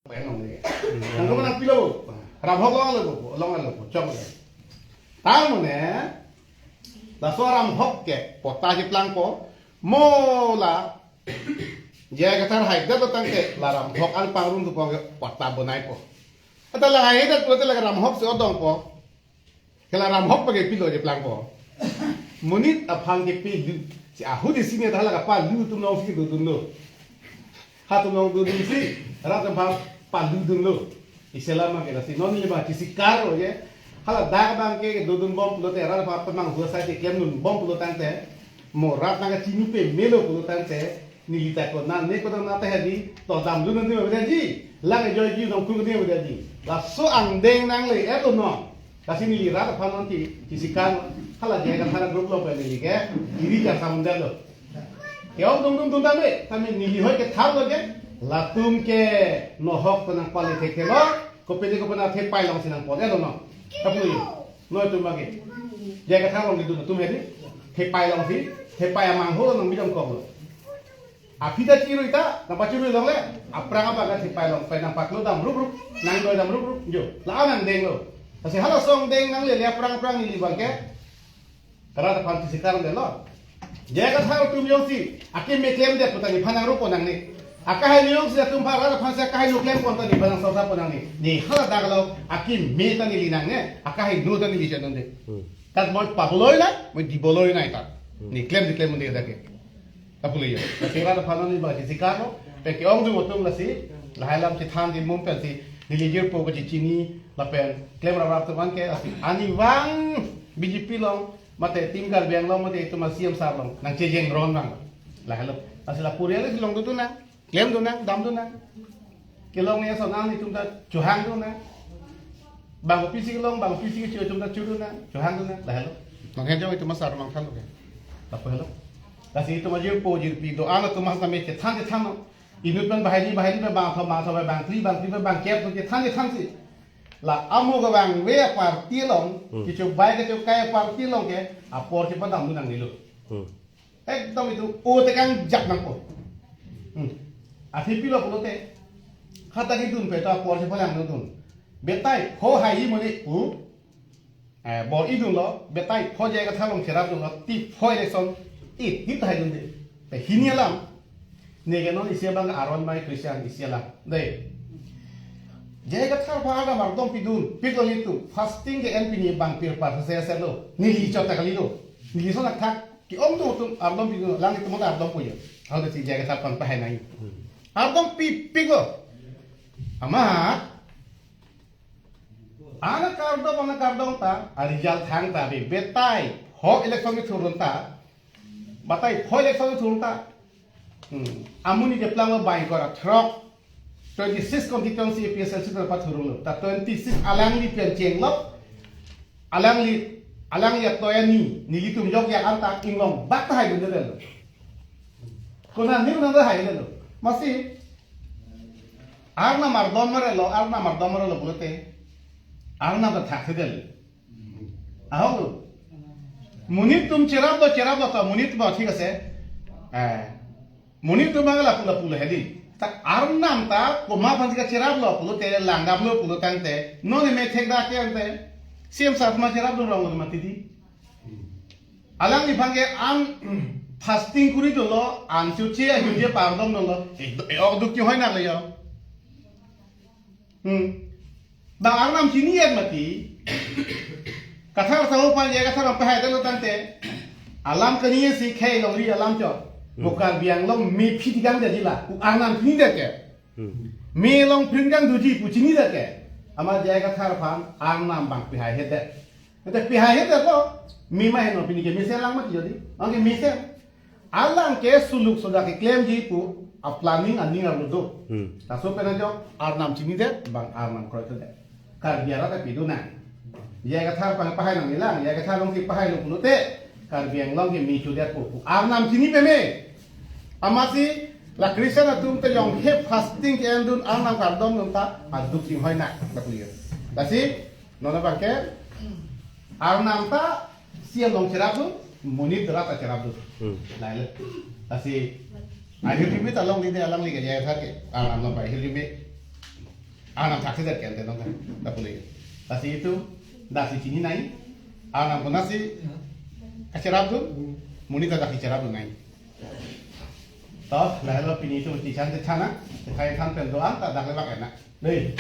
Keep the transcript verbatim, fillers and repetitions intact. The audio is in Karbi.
Bang nong le. Nang ko nang pilo. Ram Hok long alo, long alo, chok le. Tangmune, laso Ram Hok ke patta cheplangpo, mo la J I Kathar haidet lo tangte la Ram Hok an pangrum thupo ke patta bonaipo. Ata la haidet pulote la Ram Hok si odongpo. Ke la Ram Hok pake pilo cheplangpo. Monit aphan ke pilo. Si ahut isi ne ta hala kapalu atum alongsi dodunlo. Ha atum along dodunsi rat aphan paludunlo. Isi alam ke lasi non neli abang chesikar lo je. Hala dak abang ke dodunbom pulote rat aphan pemang hua sai te klemdunbom pulo tangte, mo rat nang kachini pamelo pulo tangte, neli ta konat ne konat ta hedi, to damdun nangji avedet ji, lang ejoiji nongkul nangji avedet ji. Laso angdeng nangle-etlo non. Lasi neli rat aphan non che, chesikar, hala J I Kathar group along pen neli ke, iri ja samdetlo. Ke-ong dungdung dun tame, tame neli hoi kethar lo ke, latum ke nohok penang pali thekthelo, kopine kopine thepai alongsi nangpon-etlo non. Kapu yo, noi atum abang ke. J I Kathar along kedun atum hedi, thepai alongsi, thepai amangho nang bidam koklo. Aphi ta chirui ta, nang pachirui longle, aphrang abang ke thepai along pen nangpaklo dam ruprup, nangdoi dam ruprup, jo, la-an angdeng lo. Lasi halaso angdeng nanglele aphrang aphrang neli abang ke, rat aphan chesikar detlo. J I Kathar atum jongsi akeme klemdet pu ta nephan nangrupo nangne. Akahai jongsi atum aphan rat aphansi akahai no klempon ta nephan nangsorsapo nangne. Ne hala dak lo akeme ta neli nangne, akahai no ta neli chenonde. Hmm. Tat moi paboloi la, moi diboloi nai ta. Hmm. Ne klem ne klem unde dak ke. Kapu yo. Lasi rat aphan neli abang chesikar lo. Pen ke-ongdung atum lasi, lahai alam chethandun mum pensi, neli jirpo kachechini, lapen klem rap rap atum abang ke, lasi arnivang B J P along, mate Team Karbi Anglong, mate itum a-C M sir along nangchejeng ron abang. Lahelo. Lasi lapu area lasi longdun nang, klemdun nang, damdun nang. Kelong ne ason an itum ta chohangdun nang. Bang kopisi kelong, bang kopisi kecho itum ta chodun nang, chohangdun nang, lahelo. Nang henjong itum asar mang thanlo ke. Lapu helo. Lasi itum ajirpo jirpi do-an atum mas name chethan chethanlo. Inut pen bahai ni, bahai ni pen bangtho, bangtho pen bangphli, bangphli pen bangkep atum chethan chethansi, la amo kevangve a-party along, Hmm. kechobai kechokai a-party along ke apor chepadamdun nangnelo. Hmm. Ekdom itum o tekang jak nangpo. Hmm. Athe pilo pulote, hata kedun pen ta apor chepalang dun. Betai pho haiji mone pu. Eh, bor-idunlo, betai pho J I Kathar along cherapdunlo, ti pho election, i, i ta haidunde. Te hini alam, neke non isi abang aron mai Christian isi alam. De. J I Kathar aphan arnam ardom pidun, piklo nelitum, fasting ke-en pini bang pirpar se se lo. Neli chot ta kalilo. Neli son athak, ke-ongdung atum ardom pidun, lang itum ta ardom po yo. Hau de si J I Kathar aphan pahai nai. Ardom pi, piklo. Amat, Ana kardom, ana kardom ta, a-result thang ta, be, betai pho election kethurdun ta, betai pho election kethurdun ta. Hmm. Amonit keplang lo bang kora throk, twenty-six constituency A P H L C ta pathurlo, ta twenty-six alangli pen chenglo, alangli, alangli atoya ni, nelitum jok ya anta inglong bak ta haidundelo. Konat ni konat ta haidelo. Masi, Arnam ardom marelo, arnam ardom marelo pulote, arnam ta thakthedetlo. Ahok lo. Monit atum cheraplo, cheraplo to, monit atum thik ase. Eh, monit atum abang lapu lapu le hedi. Ta arnam ta komat aphansi kacheraplo pulote, langdamlo pulo tangte, non methek dak ke ante, C M sir ma cherapdun rong lo mati di. Alangliphan ke an fasting kuri dolo, an chuche ahunje pardomdolo, e, e-ok duk chehoi nang le yo. Hmm. Bang arnam chini-et mati, Kathar sahu aphan J I Kathar aphan pahai dolo tangte, alam kani si khei longri alam cho. Hmm. Bokar biang long me phi tigang jadi la, u arnam chinidet ke. Hmm. Me long pringkang duji pu chinidet ke. Amat J I Kathar aphan arnam bang pihai hedet. Ante pihai hedet lo, me ma heno pini ke mesen lang mati jadi. Anke mesen. Alang ke suluk soda keklemji pu a-planning aning arlo do. Hmm. Laso pen ajok arnam chinidet, bang arnam kroikredet. Karbi arat ta pidun nang. J I Kathar aphan pahai nangjilang, J I Kathar alongsi pahai lo pulote, Karbi Anglong ke me chodetpo pu arnam chini peme. Amatsi la Christian atum ta jongsi fasting ke-endun arnam kardomdun ta aduk chinghoi nang ta clear. Lasi, non abang ke, arnam ta C M along cherapdun, monit rat ta cherapdun. Hmm. Lahelo. Lasi, ahirjume ta longle de alangli ke J I Kathar ke, arnam along pa ahirjume. Arnam thakthedet ke ante nong ta, ta pule. Lasi itum dak si chini nai. Arnam konatsi kacherapdun, monit ta dak si cherapdun nai. To, lahelo pini itum chethan te than nang, chethan than pen do-an ta dak le bak-en nang. Dei.